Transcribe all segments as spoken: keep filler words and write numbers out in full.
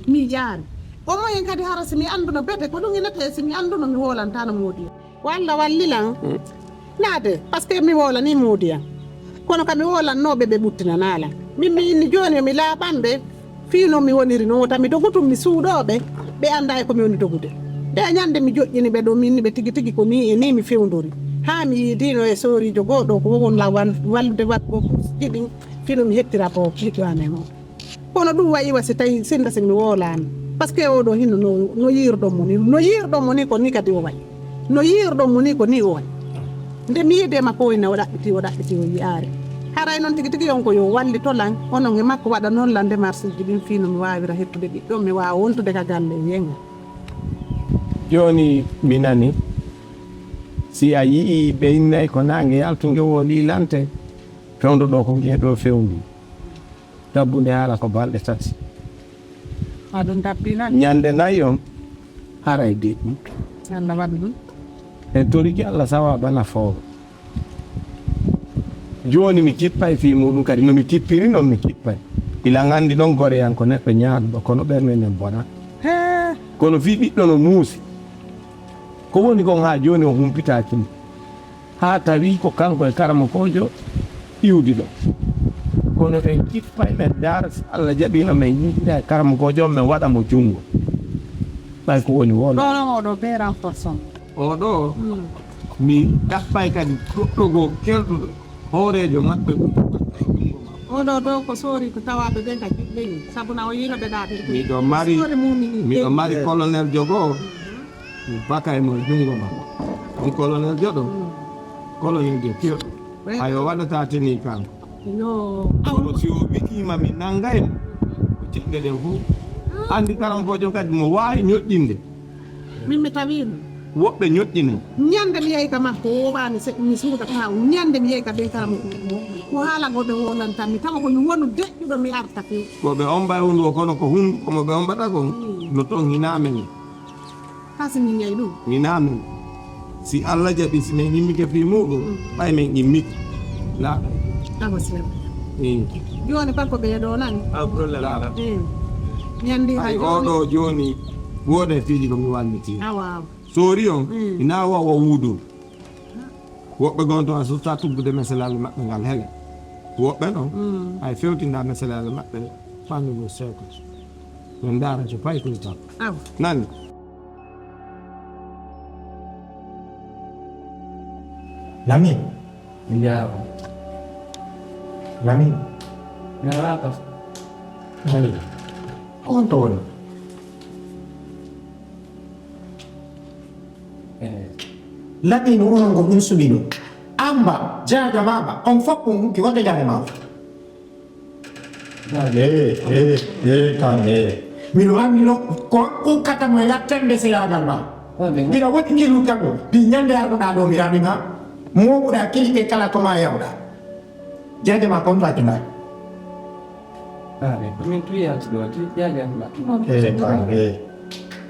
Mi ƴaari. O moyen kadi hara si mi annduno bete ko ɗum inete, si mi annduno mi woolantaano Moodi. Walla wallilan. Naade, parce que mi woolanii Moodi am. Kono ka mi woolannooɓe ɓe ɓuttinanaa lan. Min mi inni jooni yo mi laaɓan ɓe. Fii no mi woniri no wota mi dogu tun mi suuɗoo ɓe. Ɓe anndaa e ko mi woni dogude. Nde ñande mi joƴƴini ɓe ɗo mi inni ɓe tigi tigi ko nii e nii mi fewndori. Haa mi yiidiino e sooriijo goo ɗo ko won la wal-, wallude waɗgo kursuji ɗin. Fii no mi hettira ko ɓiɗɗo amen on. Kono ɗum wayi wa si tawi sinda si mi woolaani. Parce que oɗo hino no, no yiirɗon mo ni, no yiirɗon mo ni ko ni kadi o wayi. No yiirɗon mo ni ko ni o wayi. Nde mi yiide makko o ina o ɗaɓɓiti, o ɗaɓɓiti, o yi'aare. Haray noon tigi tigi on ko yo wallito lan, onon e makko waɗanon lan démarche uji ɗin fii no mi waawira hettude ɓiɗɗo, mi waawa wontude ka galle e yenga. Jooni mi nani, si a yi'ii ɓe innay ko naange yaltunge woo liilante, fewndo ɗoo ko nge ɗoo fewndi. Tabbunde haala ko balɗe tati. Haa ɗum tabbinani. Ñande nayi on, haray deƴƴi. Allah waɗi ɗum. En toriki Allah sawaaba nafoowo. Jooni mi kippay fii muuɗum kadi, no mi kippiri non mi kippay. Ila nganndi non goreyanko neɗɗo ñaaɗuɗo, kono ɓernde nden bona. Hee. Kono fii ɓiɗɗo no muusi. Ko woni kon haa jooni o humpitaaki mo. Haa tawi ko kanko e karamokoojo iwdi ɗo. Kono en kippay men ndaara si Allah jaɓiino men yiida e karamokoojo on men waɗa mo junngo. Ɓay ko woni woo ɗoo. Ɗoo non oɗo be renforcement. Oɗo mi ɗaɓɓay kadi goɗɗo goo kelɗuɗo hooreejo maɓɓe ɗum waɗa e junngo makko. Oɗo ɗoo ko soori ko tawaaɓe ɓen ka juɗɗe ni sabu na o yiino ɓe ɗaaɓirde. Miɗo mari, miɗo mari colonel jogo. Mi baka e mo junngo ma. On colonel joɗo. Colonel de piyoɗo. Ayo waɗata teni kanko. Kono si o wi'ima mi nangay mo. Ko ceɗɗe ɗen fof. Anndi karamokoojo kadi mo waawi ñoƴƴinde. Min mi tawiino. Woɓɓe ñoƴƴinay. Ñande mi yehi ka makko o woɓaani se mi suuda ka o ñande mi yehi ka ɓen karamokoojo ko haala ngo ɓe wolantan mi tawa ko mi wonu deƴƴuɗo mi arta few. Ko ɓe ombay hunduko kono ko hunduko mo ɓe ombata kon no ton hinaa men. Haa si min yahi ɗum. Min amin. Si Allah jaɓi si min immike fii muuɗum, ɓay min immike. La. Awa sir. Jooni kanko ɓe ɗo nan. A problème ala. Ñandi ha jooni. Oɗo jooni wooda fiiji ko mi walliti. Awa. Soori on ina wawa wuudu. Woɓɓe gon ton a sutta tuggude meselal maɓɓe ngal hele. Woɓɓe non ay fewtinda meselal maɓɓe. Famille seeko. Min ndaara so paykuli tan. Aw. Nani? Lamin. Min njaara on. Lamin. Naraaka. Ayi. On to woni. Lamin onon ko ɗum suɓi ɗum. Amba, jaaja mama, on fof ko hunki wonde jare mama. Ee, ee, ee, kan, ee. Miɗo anndi no ko ukkata mo e yattembe seyagal ma. Mbiɗa woɗɗi ngilu tan ɗo. Ɗi ñande arɗoɗaa ɗo mi rami ma. Mooɓuɗaa kili ɗe kala ko ma yawɗaa. Jaaja ma kon fatima. Min tu yalti ɗo, ti jaaja ma. Ee, kan, ee.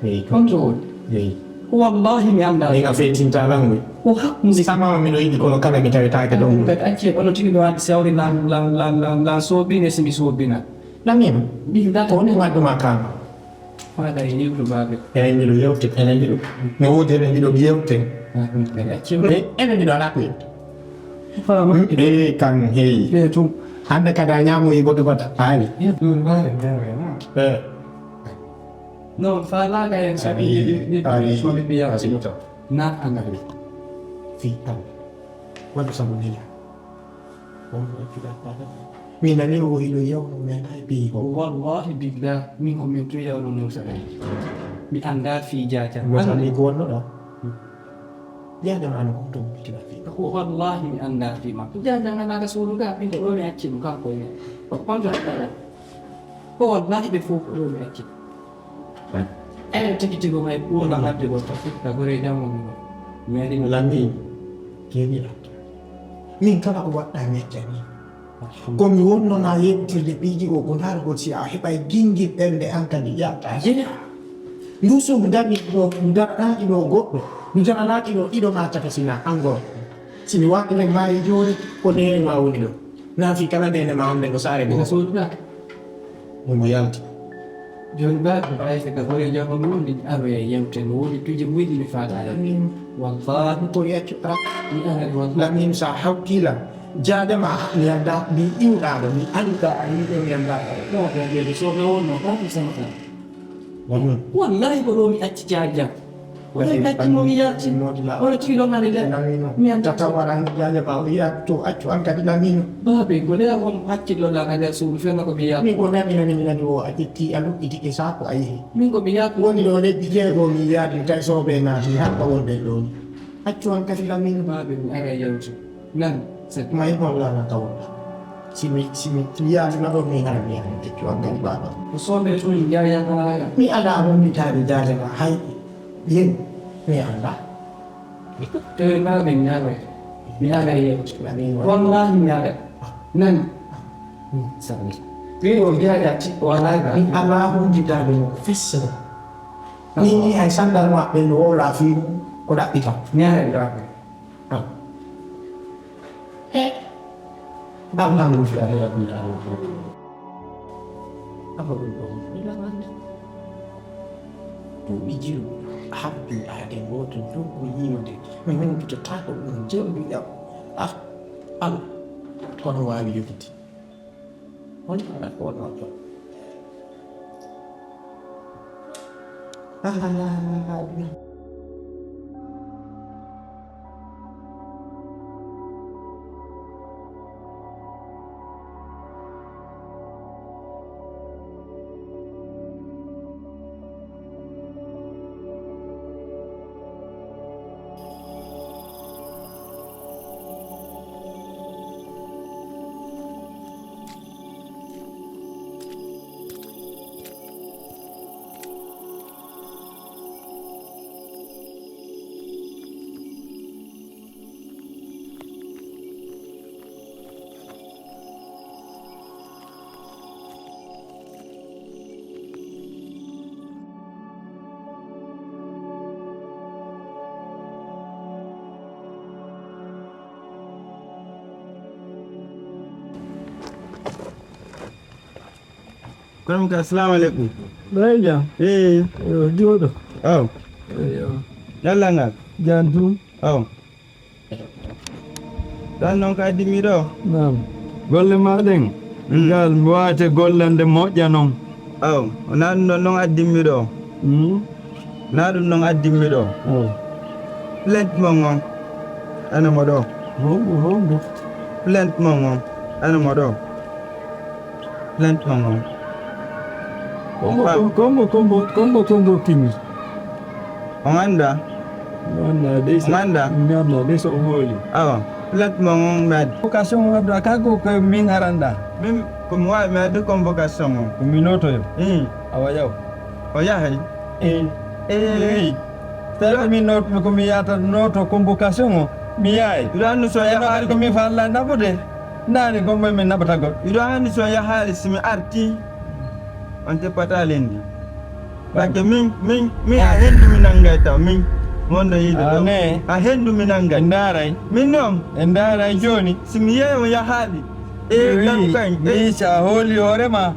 Eyi. Honto woni? Eyi. Wallahi mi anndaa. Min a feetinta lan wi. Ko hakkunde. Sama miɗo yiɗi kono kala mi tawetaake ɗon. Kadi acce kono tigi ɗo addi sawri lan lan lan lan lan soobine si mi soobina. Ɗamin. Ɗin ɗato. Ko woni waɗduma kama? Faada e ñiwtu baabe. Enen ɗiɗo yewte enen ɗiɗo. Mi woodi enen ɗiɗo yewte. Kadi acce. Enen ɗiɗo alaa ko yewte. Faama. Eyi kan heyi. Ɓe tum. Hannde kadi a ñaamoyi goɗɗo goɗɗo. Aani. Eyi. Non faalaaka en sabi yiɗi yiɗi soɓe mbiya sito na angaɓe. Fi tan waɗu sabu mila on ɗo fiɗa faala. Mi nani o hiɗo yawno men ay bi ko. Wallahi billah min ko min tu yawno no sabi. Mi annda fi jaja. Mo sabi ko wonno ɗo. Jaja ma no ko to mi tira fi. Ko wallahi mi annda fi ma. Jaja ngana ka suru ga min ko ɗo mi acci ɗum kanko ne. Ko konto ko wallahi ɓe fof ko ɗo mi acci. Enen tigi tigi may ɓurna hadde goɗɗo ka gore jamma mum meɗi mo lambi keeɗiɗa. Min kala ko waɗɗa meccani ko mi wonnona yettirde ɓiiji o ko ndargol si a heɓay gingil ɓernde an kadi ƴatta. Ndu sugu dami ɗo daranaɗi ɗo goɗɗo ndu daranaɗi ɗo ɗiɗo ma tata sina angor. Si mi waɗi nden maayi jooni ko nene ma woni ɗo. Naafi kala nene ma wonde ko saare mi. Omo yalti. Jooni, baaba, ɓay ko ka hoore jam woni, aroya yewte no woni tuje muyɗi mi faalaade. Wallahi, ko yecco, ah, mi ara, wallahi. Lamin, sa hawti lan, jaade ma, mi annda, mi iwɗa ɗo, mi annda, a yiɗo, mi annda. Ɗo, ɗo, ɗo, so mi wonno, ɗo, ko sama tan. Wallahi, ko ɗo mi acci jaade jam. Ko ɗo mi acci mo mi yalti. Kono tigi ɗon hade le. Mi annda. Tata waran jaade ma, o yiya to accu an kadi Lamin. Baabe, ko ɗe on acci ɗo la ka nder suudu, fenna ko mi yalti. Mi ko nani, nani, nani, o a ƴetti, a luɗɗiti e saako, a yehi. Min ko mi yaha. Woni ɗo lebbi jeego mi yaadi, tawi soobe naati, haɓɓa wonde ɗo ni. Accu an kadi Lamin. Baabe, mi ara yewte. Nan, c'est. May holla na tawon. Si mi, si mi yaadi na ɗo mi hara mi hara, accu an kadi baaba. Ko soobe tun yaya na. Mi ala wonde taade jaade ma hay. Yen, mi ala. Tawi ma min ñaame. Mi ala yewte. Amin. Wallahi mi ala. Nan. Sabi. Ɓe o mbiyaɗa ti o alaa ga. Mi alaa hundidaade mo ko fessere. Ni ni hay sandal maɓɓe no wowla fii mum ko ɗaɓɓita. Ñaare ɗaɓɓe. Ah. He. Alhamdulillahi rabbil alamin. Afa ɗum ɗo. Ɗum ɓe jiru. Habbi aade gooto joggo yiwde. Mi humpitotaako ɗum jawdi ɗam. Ah. Al. Kono waawi yoɓude. Hol ko wonno ɗo? Ah, Kono ka, assalamu aleykum. Ɓay jam. Ee. Yo, jooɗo. Aw. Yo. Yalla ngal. Jam tum. Aw. Ɗan non ka addi mi ɗo. Naam. Golle ma ɗen. Mm. Ngal waate gollande moƴƴa non. Aw, wonaa ɗum ɗon non addimmi ɗo. Mm. Naa ɗum ɗon addimmi ɗo. Oh. Plainte mon on, ana mo ɗo. Hombo, hombo. Plainte mon on, ana mo ɗo. Plainte mon on. Hombo, hombo, hombo, hombo, hombo, hombo, kimi. On anndaa? Mi anndaa dey so, on anndaa? Mi anndaa dey so o hooli. Awa, plainte mon on mi addi. Occasion o adda ka ko, ko min aranda. Min, ko mi waawi mi addi convocation on. Ko mi notoyo. Mm. Awa yaw. O yahay? Eh. Eh. Eh. Tawi ko min not-, ko mi yahata noto convocation o, mi yahay. Miɗo anndi so yahaali. Ko mi falla naɓude. Ndaari ko min naɓata goɗɗo. Miɗo anndi so yahaali si mi arti. On teppata lendi. Parce que min, min, min a hendu mi nangay taw, min. Wonɗo yiide ɗo. Ne. A hendu mi nangay. En ndaaray. Min noon. En ndaaray jooni. Si mi yeeyi on yahaali. E, mi kam wi, kay. Mi wi si a hooli hoore ma.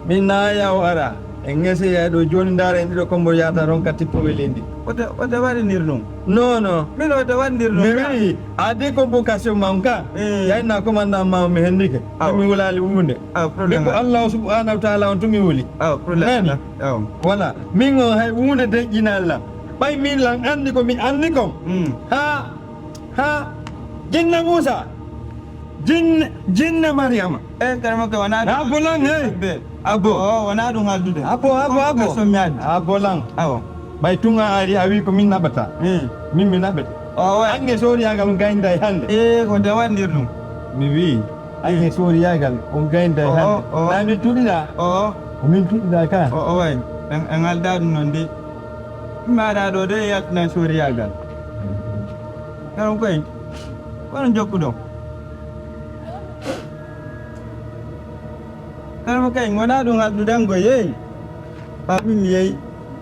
Min naaya o ara. En ngese yaay ɗo jooni ndaara en ɗiɗo kombo yaata ronka tippo we lendi. Wota, wota waɗanir ɗum. Non, non. Min wota waɗanir ɗum. Mi wi, a de convocation ma on ka. Eh. Yayna commandant ma on mi hendike. Aw. Mi wulaali wunde. Aw, problème. Nde ko Allah subhanahu wa ta'ala on tumi wuli. Aw, problème. Nani? Aw. Voilà. Min o hay wunde deƴƴina Allah. Ɓay min lan anndi ko mi anndi kon. Mm. Ha, ha, jinna Muusa. Jinne, jinne Mariama. Eh, karama ke wona. Na bolan, hey. Abbo. Oh, wona ɗum haldude. Abbo, abbo, abbo. Ko so mi addi. A bolan. Awo. Ɓay tun a ari, a wi ko min naɓata. Hmm. Min mi naɓete. Oh, ouais. Ange sooriyaagal on gaynda e hannde. Eh, ko nde waɗnir ɗum. Mi wi, ange sooriyaagal on gaynda e hannde. Oh, oh. Na min tuɗiɗa? Oh. Ko min tuɗiɗa ka? Oh, oh, ouais. En, en aldaa ɗum noon de. Maaɗa ɗo de yaltinan sooriyaagal. Karam koy, kono jokkuɗon. Kono kay, wonaa ɗum addudango yeey. A min mi yeey.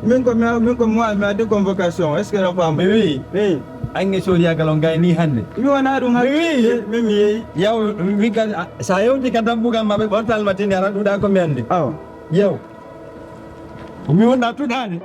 Min ko mi, min ko mi waɗi, mi addi convocation. Est-ce que no faam? Mi wi. Wi. Ange sooriyaagal on gayni hannde. Mi wonaa ɗum addu. Mi wi. Min mi yeey. Yaw, mi ka, sa yewti ka dambugal maɓɓe, ɓortal ma tini, ara ɗuɗa ko mi anndi. Awa. Yaw. Ko mi wonɗa toɗaade.